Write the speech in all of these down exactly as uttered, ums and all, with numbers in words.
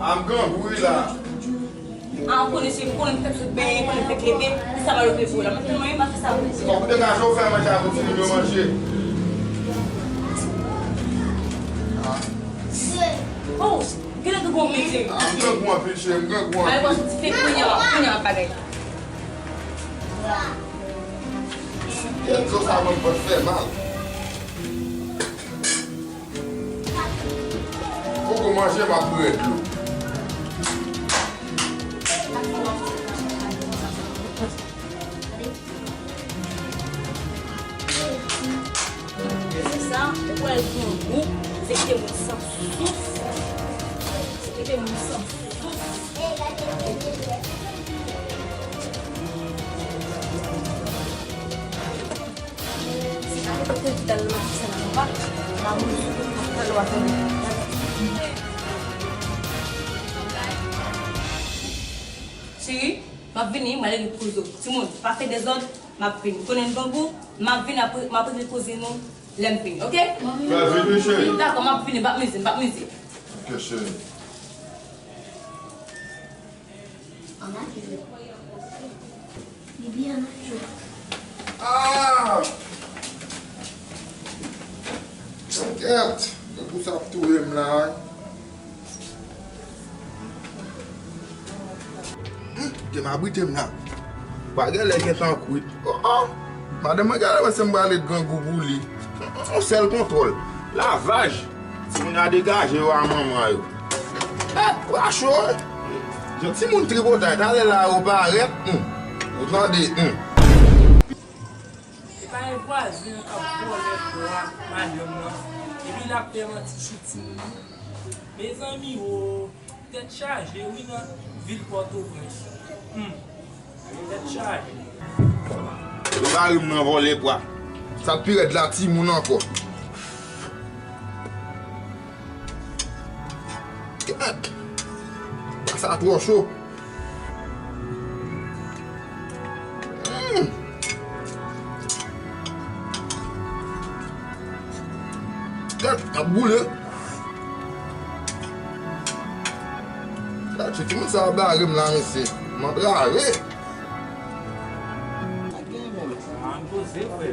A m grangou wi la. A, ou konnen se, ou konnen m fèk sot benyen, ou konnen m fèk leve, se sa m al okipe pou ou la. Mwen tèlman renmen fè sa pou ou. Fòk ou degaje w fè manje a pou timoun yo manje. Oh, genlè tou bon mete. A, m grangou anpil cheri, m grangou anpil. Al wè sou ti fè kounye a, kounye a bagay. Kèt zo sa ban m pòt fè mal. Poko manje, m ap bwè dlo. Se sa, ou wè l grangou, se kite moun san souf. Se kite moun san souf. Cheri, m ap vini, m ale repoze w. Timoun, pa fè dezòd, m ap vini. Konnen n grangou, m ap vini apre, m ap repoze nou lè m vini, oke? Bèl vini, cheri. Dakò, m ap vini, m p ap mize, m p ap mize. Oke, cheri. Bibi, ann al jwe. Ah! Kèt! Men pou sa ap touye m la, wi. Hmm, te m abrite m la. Pa gen lè gentan kwit. Oh, oh! Madanm mwen gade mwen se m prale grangou pou li. Yon sèl kontwòl. Lavaj! Timoun yo a degaje yo a manman yo. Eh, bra cho, wi. Jan timoun tripotay, talè la yo parèt, hmm. Ou tande, hmm. Se pa yon vwazen an k ap vòlè bwa madanm nan, epi l ap fè manti sou timoun yo. Mezanmi o, tèt chaje wi nan vil Pòtoprens. Hmm. Tèt chaje. Yo mari m nan vòlè bwa. Sa k pi rèd la, timoun ankò. Kèt! Sa twò cho. Mm. Kèt, ap boule. Kèt, se timoun sa a bare m la, mesye. M antrave. Pa gen menm. Ah, m poze, frè.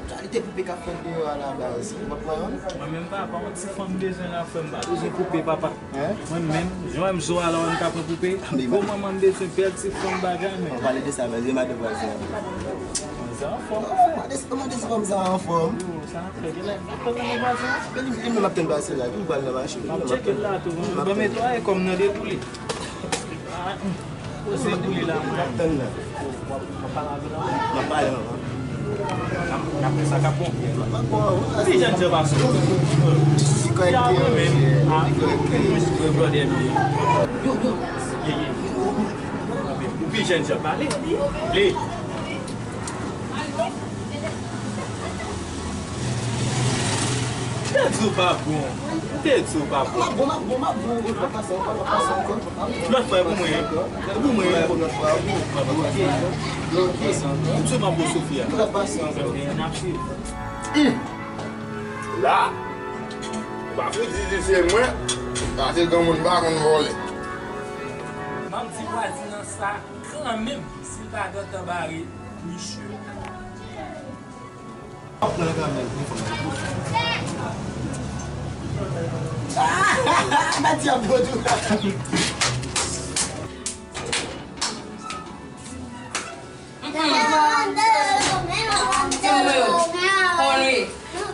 Kalite poupe k ap fèt deyò a la baz, ou pa pran yonn? Mwen menm papa, yon ti fanm bezwen la, frè m pa bezwen poupe, papa. Hein? Mwen menm, jan w wè m zo a la, w wè m ka pran poupe? Bon, manman m bezwen bèl ti fanm bagay, men. Ann pale de sa, men, de madan vwazen an. Vwazen an anfòm, frè. Mande si, mande si fanm sa a anfòm. Yo, sa ap fè, genlè, ap fè nan vwazen an. Men li, li menm ap tann pase la, li pral nan machin. M ap tcheke l la tou, ban m netwaye kò m nan depi li. Ah, hmm. Poze boule la, mwen. M ap tann la. M ap pale avè l. M ap pale, papa. N ap, n ap fè sa k ap bon. M ap bon, wi. Ti jèn jan pase. Li kòrèk, wi, men, ah, wi, brother m ye. Yo, yo. Ye, ye. Ou pi jèn jan pale. Li. M te di w pa bon. M te di w pa bon. M ap bon, m ap bon, m ap bon. M ap pase ankò, m ap pase ankò. Lòt fwa, e pou mwen. E pou mwen. Lòt fwa, e pou mwen. Ok. Ok. M sou m ap bon Sofi a. M ap pase ankò. N ap swiv. Hmm. La, ou pa fouti di se mwen, paske granmoun pa konn vòlè. M ap di vwazen an sa kanmenm, si l pa gentan bare misye. Mati ap bon tou.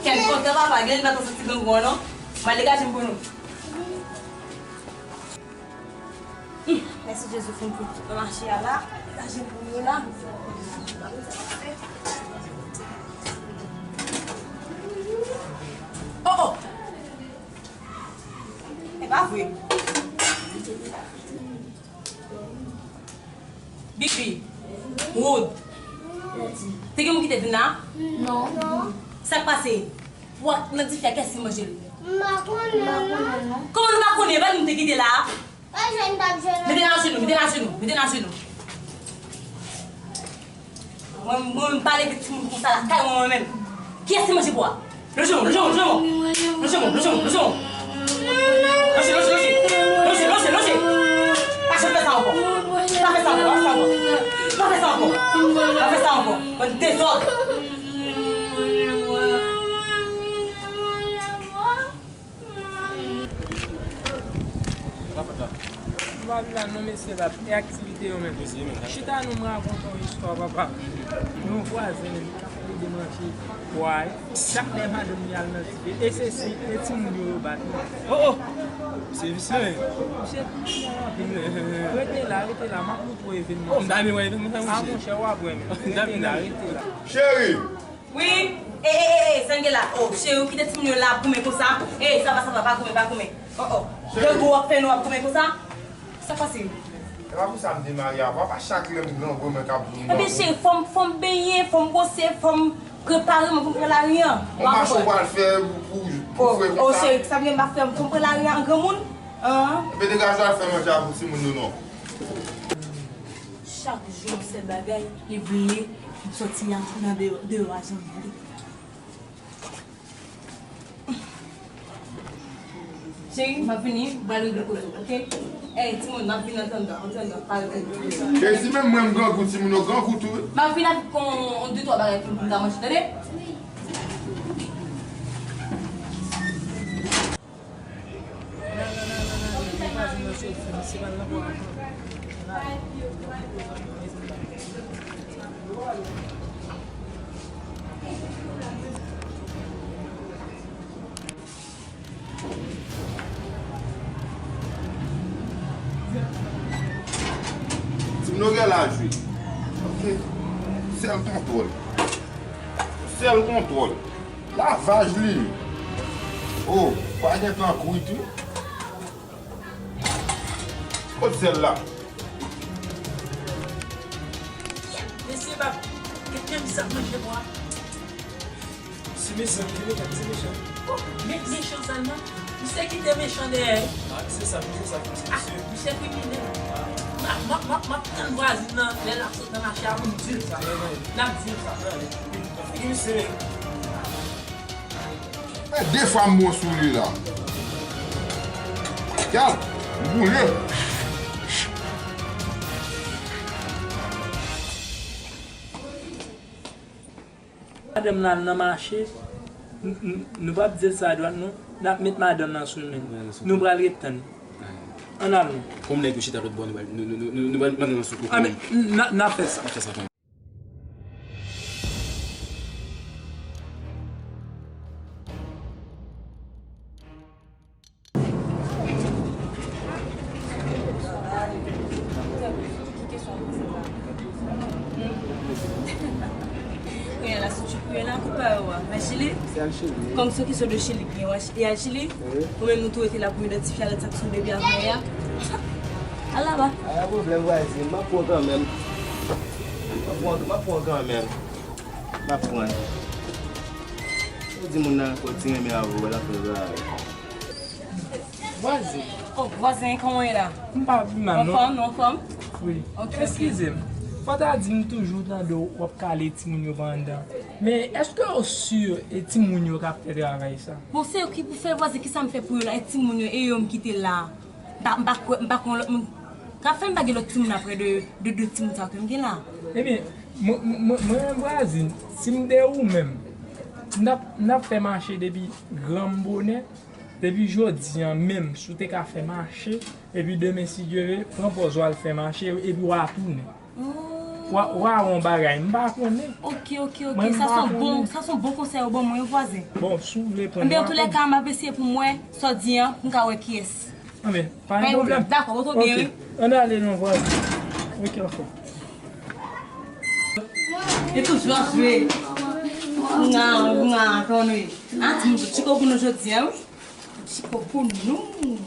Kèt kontan papa, gen li pa t santi grangou an non. Mwen degaje m pou nou. Hmm, mèsi Jezi, fin tout nan mache a la. Degaje m pou nou la. Oh, oh. E pa vre. Bibi. Wood. Te gen moun ki te vin la? Non. Sa k pase? Pou ak nan dife a, kiyès ki manje l? M pa konnen non. Kòman nou pa konnen? E pa nou te kite la? Pa jwenn, pa jwenn. Mete l ajenou, mete l ajenou, mete l ajenou. Mwen, mwen, m pa leve timoun konsa lakay mwen, mwen menm. Kiyès ki manje bwa? Lonje men w, lonje men w, lonje men w. Lonje men w, lonje men w, lonje men w. Lonje, lonje, lonje. M pa vin la non, mesye, la. E aktivite yo menm? Mesye, men, chita, nou, m rakonte yon istwa, papa. Yon vwazen menm, k ap plede manje pwa. Chak lè madanm li al nan dife, e se si, e timoun yo, yo bat li. Oh, oh! Se visye, men. Misye touye anpil. Rete la, rete la, m ap montre w evenman. Oh, m ta renmen wè evenman sa, monchè. Ah, monchè, w ap wè, men. Rete la, rete la. Cheri! Wi. E, e, e, e, sa n gen la? Oh, cheri, ou kite timoun yo la ap goumen konsa? E, sa va, sa va, pa goumen, pa goumen. Oh, oh. Cheri. Grangou w ap fè nou ap goumen konsa? Sa k pase? E pa pou sa m te marye avè w, pa chak lè m grangou mwen k ap goumen. Ebyen, cheri, fò m, fò m benyen, fò m bwose, fò m prepare mwen pou m pran lari an. Yon mache w pral fè pou, pou, pou fre konsa? Oh, cheri, sa vle m pa fè, fò m pran lari an, granmoun? An? Ebyen, degaje w al fè manje a pou timoun yo non. Chak jou yon sèl bagay, li vle m sòti nan, nan deyò, deyò a jan m vle. Cheri, m ap vini, m pral regle koze w, oke? Ey, timoun, m ap vin anndan, anndan, pa rete. Cheri, si menm mwen m grangou, timoun yo grangou tou wi. M ap vin avèk yon, yon de twa bagay pou m ka manje, tande? Timoun yo gen laj wi. Ok. Sèl kontwòl. Sèl kontwòl. Lavaj li. Oh, pa gen tan kwit wi. Kot sèl la? Mesye, pa kite misye ap manje bwa. Misye mechan, misye mechan, misye mechan. Oh, men mechan sèlman. Misye kite mechan dèyè. Ah, misye sa, misye sa, misye. Ah, misye kriminèl. M ap, m ap, m ap, m ap tann vwazin nan, lè l ap sot nan mache a pou m di l sa. N ap di l sa. Figi misye. E de fwa m bon sou li la. Gad, m boule. Madanm nan al nan mache, n-, n-, nou p ap di l sa dwat non, n ap met madanm nan sou men. Nou pral ret tann. Ann al non. Kòm nèg yo chita lòt bò, nou pral, nou, nou pral madanm nan sou koko. Ah, men, n a, n a fè sa. N a fè sa. Kounye a la, si tu peux la, kout pa yo a. Achille? C'est Achille, oui. Comme ceux qui sont de Chili, bien, ouais. Et Achille, oui. Ou menm nou tou rete la pou idantifye a lòt sa ki sou depi avan yè a. Al laba. A, pa pwoblèm, vwazin. M ap pran kanmenm. M ap pran, m ap pran kanmenm. M ap pran. Ou di moun nan ankò ti renmen avè w, l ap fè bagay. Vwazen. Oh, vwazen, kòman w ye la? M pa pi mal, non. Anfòm, nou anfòm? Wi. Ok, ok. Eskize m. Fò ta di m toujou tande w w ap kale timoun yo pa anndan. Men èske w si e timoun yo k ap fè travay sa? Bon, se yo ki pou fè vwazen, kisa m fè pou yo la? E timoun yo, e yo m kite la. M pa, m pa kwè, m pa kwè lòt moun. Ka fè m pa gen lòt timoun aprè de, de, de timoun sa ke m gen la. Ebyen, mwen, mwen, mwen, mwen menm vwazin, si m te ou menm, n ap, n ap fè mache depi granm bonè, depi jodi a menm, si w te ka fè mache, epi demen, si Dye vle, pran pòz w al fè mache, epi w a tounen. W a, w a wè yon bagay, m pa konnen. Ok, ok, ok. Mwen, m pa konnen. Sa se yon bon, sa se yon bon konsèy ou ban mwen, vwazen. Bon, si w vle pran. Enben, antoulèka, m ap eseye pou m wè sa w di an, pou m ka wè kiyès. Anben, pa gen pwoblèm. Dakò, woto byen, wi. Ann ale non, vwazen. Ok, ankò. Li toujou ap jwe. Nga, nga, konnen. A, timoun, Chiko pou nou jodi a, wi. Chiko pou nou.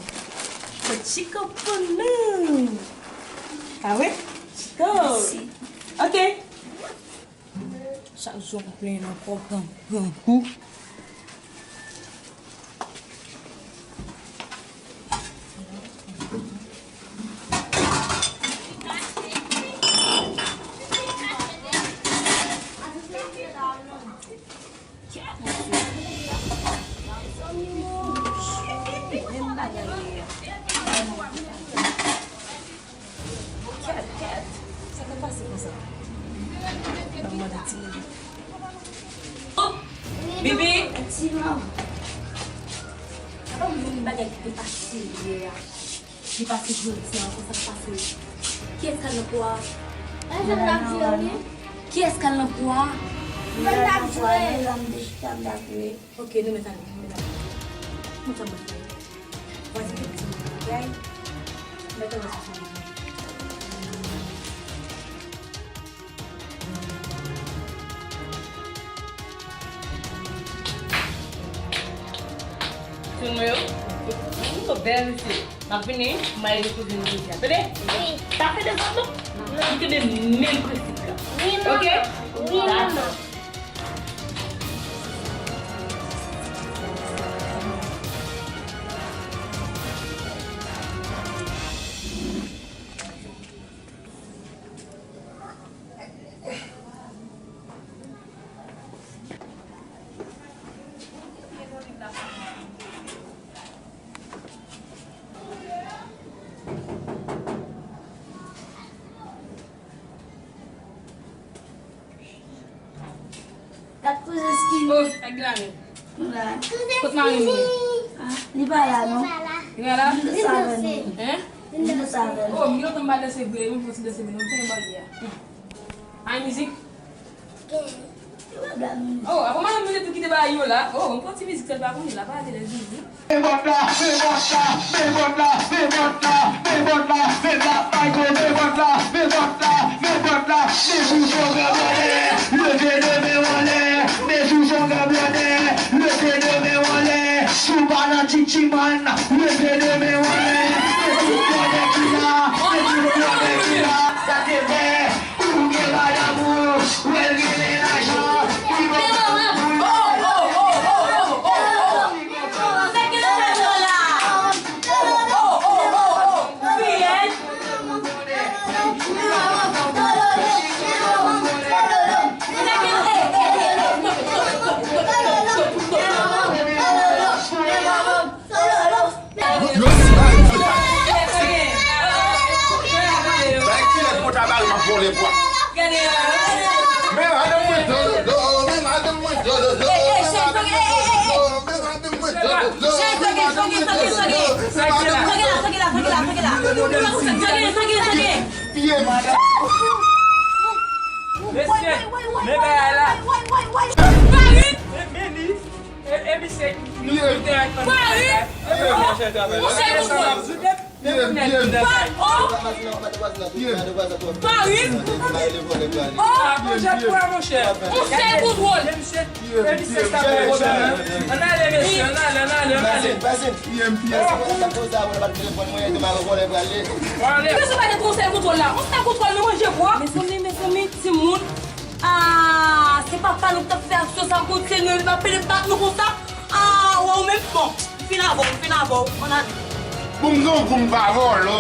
Chiko pou nou. A wi? Chiko. Mèsi. Ok. Chak jou pou plenyen nan kò grangou. Kèt, kèt. Sa k ap pase konsa? Ban m mande timoun. Bibi! Sa pa yon bagay ki te pase yè a. Li pase jodi a, konsa l pase. Kiyès k al nan pwa a? E jan l ap jwe wi. Kiyès k al nan pwa a? Jan l ap jwe. Jan m te chita m t ap jwe. Ok, nou mèt ale, nou mèt ale. Moun sa mwen fè. Vwazen te di m bagay. Mèt ale sou sou. Timoun mwen yo, yo bèl mesye. M ap vini, m al ede kouzin mwen jodi a. Tande? Wi. Pa fè dezòd non. Nou kenbe menm prensip la. Wi, manman. Ok? Wi, manman. Gad kouzen Skinny. Oh, ak la menm. Kote mari m ye? Li pa la non. Li pa la? Li nan savann wi. Hein? Li nan savann. Oh, m gen lontan m pa danse vre, m fè ti danse vre, m fè yon bagay a. Ay mizik. Oh, avan madanm nou te tou kite bagay yo la. Oh, m pran ti mizik sa l pa konnen la, pa te lè vini. Men bòt la, men bòt la, men bòt la, men bòt la, men bòt la, men bòt la, men bòt la, men bòt la, men bòt la, men bòt la, men bòt la, men bouchon gran blòdè, leve de men w anlè, men bouchon gran blòdè, leve de men w anlè, si w pa nan titimann, leve de men w anlè, men tout blòdè ki la, men tout blòdè ki la, sa te fè. Ou gen madanm ou, wè l gen lajan, li kontan pou li. Bay kilèt pou ta ba l, m ap vòlè bwa. Men madanm mwen dolo, men madanm mwen dolo, men madanm mwen dolo, men madanm mwen dolo, men madanm mwen dolo, men madanm mwen dolo. Mesye, men bagay la. Paris! Men, men li. E, e misye ki nou te ak Paris! Monchè, nou pran. Paris! Oh! Monchè, pran, monchè. Yon sèl kontwòl. E misye, e misye sa fè pwoblèm, hein? Ann ale, mesye, ann ale, ann ale, ann ale. Pale. Mesye, pa gen yon sèl kontwòl la. Yon sèl kontwòl, nou manje bwa. Mezanmi, mezanmi, timoun. Ah, se papa nou ki t ap fè aksyon sa kont se nou, li pa pede bat nou konsa. Ah, wè ou menm, bon, m fin avè w, m fin avè w, ann ale. Pou m grangou m pa vòlò.